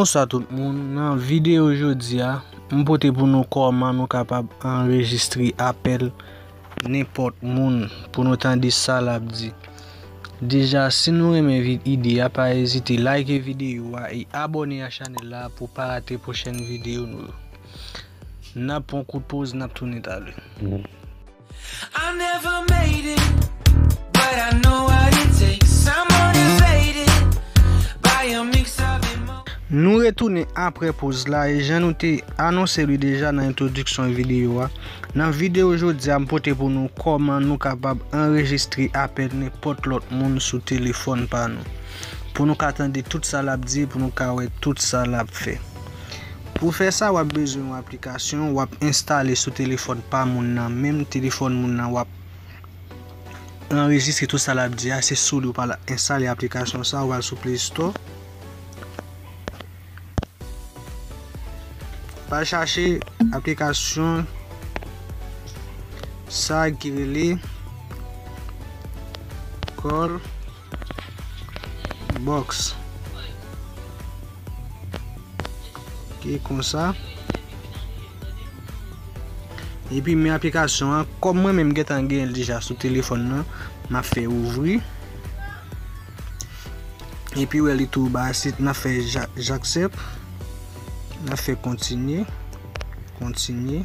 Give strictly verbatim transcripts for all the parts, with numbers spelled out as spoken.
Bonswa tout moun. Nan videyo jodi a, m pote pou nou kòman nou kapab anrejistre apèl nenpòt moun pou nou tande sa l ap di. Deja, si nou renmen vi-, ide a, pa ezite like videyo a e abòne a chanèl la pou pa rate pwochèn videyo nou yo. N ap pran kout poz, n ap tounen talè. I never made it, but I know what it takes. I'm motivated by a mix of emotions. Nou retounen apre poz la, e jan nou te anonse li deja nan entwodiksyon videyo a. Nan videyo jodi a, m pote pou nou kòman nou kapab anrejistre apèl nenpòt lòt moun sou telefòn pa nou. Pou nou ka tande tout sa l ap di, pou nou ka wè tout sa l ap fè. Pou fè sa, w ap bezwen yon aplikasyon, w ap enstale sou telefòn pa moun nan menm, telefòn moun nan w ap anrejistre tout sa l ap di a, se sou li w pral enstale aplikasyon sa, w al sou Play Store. W al chache aplikasyon sa ki rele Call Box. Ok, konsa. Epi men aplikasyon an, kòm mwen menm gentan gen l deja sou telefòn nan, m ap fè ouvri. Epi wè li tou ba sit, n ap fè ja-, j'accepte. N ap fè kontinye. Kontinye.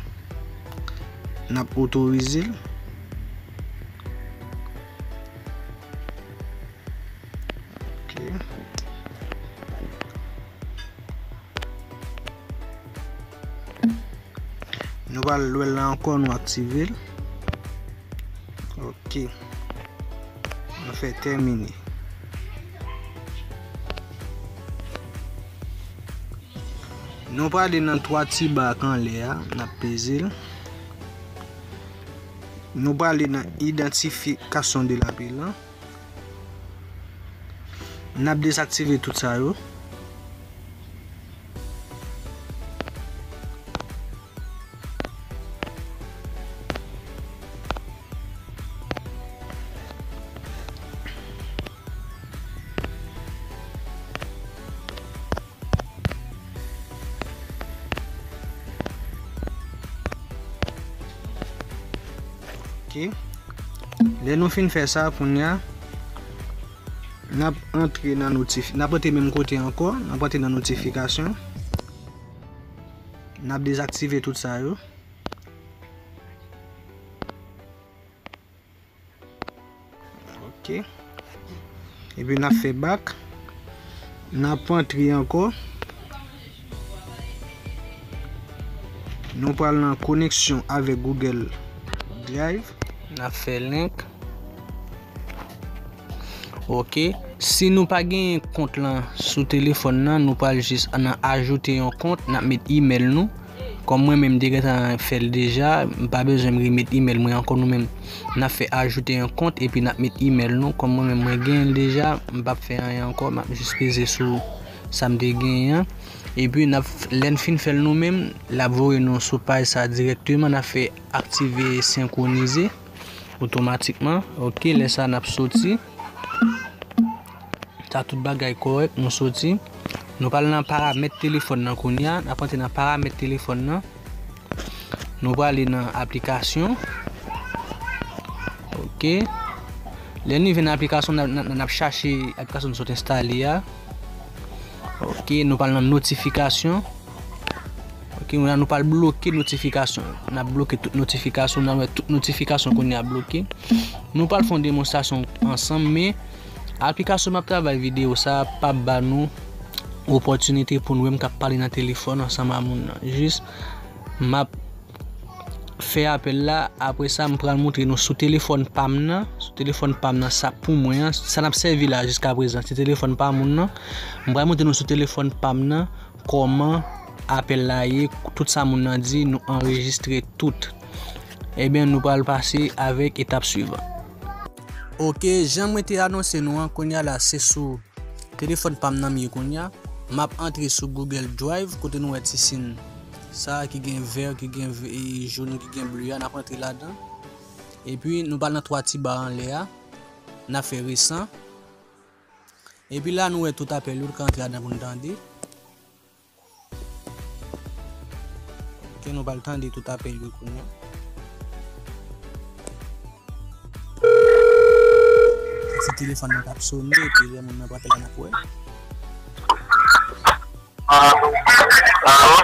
N ap otorize l. Ok. Nou pral lwèl la ankò, nou aktive l. Ok. Nou fè tèmine. Nou prale nan twa ti ba k anlè a, n ap peze l. Nou prale nan idantifikasyon de lapelan. N ap dezaktive tout sa yo. Ok. Lè nou fin fè sa, kounye a, n ap antre nan notif-, n ap antre menm kote ankò, n ap antre nan notifikasyon. N ap dezaktive tout sa yo. Ok. Epi n ap fè back. N ap antre ankò. Nou pral nan koneksyon avèk Google Drive. N ap fè link. Ok. Si nou pa gen kont lan sou telefòn nan, nou pral jis nan ajoute yon kont, n ap met email nou. Kòm mwen menm, m te gentan fè l deja, m pa bezwen m remet email mwen ankò, nou menm. N ap fè ajoute yon kont, epi n ap met email nou. Kòm mwen menm, mwen genyen l deja, m p ap fè anyen ankò, m ap jis peze sou sa m te genyen an. Epi, n ap, lè n fin fè l nou menm, l ap voye nou sou paj sa dirèkteman, n ap fè aktive senkwonize otomatikman. Ok, lè sa, n ap soti. Sa tout bagay kòrèk, nou soti. Nou pral nan paramèt telefòn nan kounye a. N ap antre nan paramèt telefòn nan. Nou prale nan aplikasyon. Ok. Lè n rive nan aplikasyon, n ap, n ap, n ap chache aplikasyon nou sot enstale a. Ok, nou pral nan notifikasyon. Ok, nou, nou pral bloke notifikasyon. N ap bloke tout notifikasyon, n ap wè tout notifikasyon kounye a bloke. Nou pral fè yon demonstrasyon ansanm, men aplikasyon m ap travay videyo sa a p ap ba nou opòtinite pou nou wè m k ap pale nan telefòn ansanm a moun nan. Jis, m ap fè apèl la, apre sa, m pral montre nou sou telefòn pa m nan. Sou telefòn pa m nan, sa pou mwen an, sa n ap sèvi la jiskaprezan, se telefòn pa moun nan. M pral montre nou sou telefòn pa m nan kòman apèl la ye, tout sa moun nan di, nou anrejistre tout. Ebyen, nou pral pase avèk etap swivan. Ok, jan mwen te anonse nou an, kounye a la, se sou telefòn pa m nan m ye kounye a. M ap antre sou Google Drive, kote nou wè ti siy sa a ki gen vè, ki gen v-, e, jòn, ki gen ble a, n ap antre ladan. Epi, nou pral nan twa ti ba anlè a. N ap fè resan. Epi la, nou wè tout apèl yo, nou ka antre ladan pou n tande. Ok, nou pral tande tout apèl yo kounye a. Se telefòn nan k ap sone, epi lè moun nan pran apèl la, n ap wè. Alo? Alo?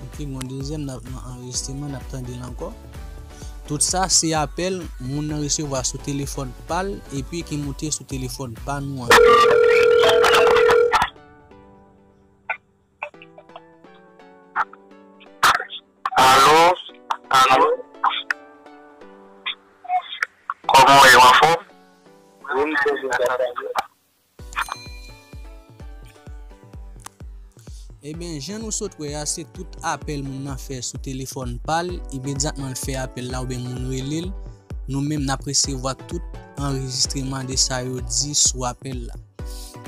Ok, bon, dezyèm n ap nan anrejistreman, n ap tande l ankò. Tout sa se apèl moun nan resevwa sou telefòn pa l epi ki moute sou telefòn pa nou an. Alo? Alo? Kòman w ye, w anfòm? Wi, m trè byen, sa va byen. Ebyen, jan nou sot wè a, se tout apèl moun nan fè sou telefòn pa l, imedyatman l fè apèl la oubyen moun rele l, nou menm n ap resevwa tout anrejistreman de sa yo di sou apèl la.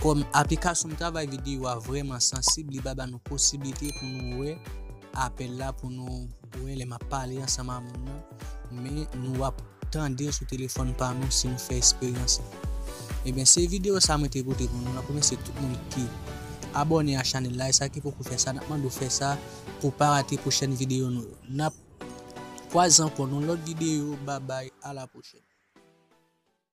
Kòm aplikasyon travay videyo a vrèman sansib, li pa ba nou posiblite pou nou wè apèl la, pou nou wè lè m ap pale ansanm a moun nan, men nou ap tande l sou telefòn pa nou si nou fè eksperyans la. Ebyen, se videyo sa mwen te pote pou nou. N ap remèsye tout moun ki abòne a chanèl la, e sa ki poko fè sa, n ap mande w fè sa pou w pa rate pwochèn videyo nou yo. N ap kwaze ankò nan lòt videyo. Babay, a la pwochèn.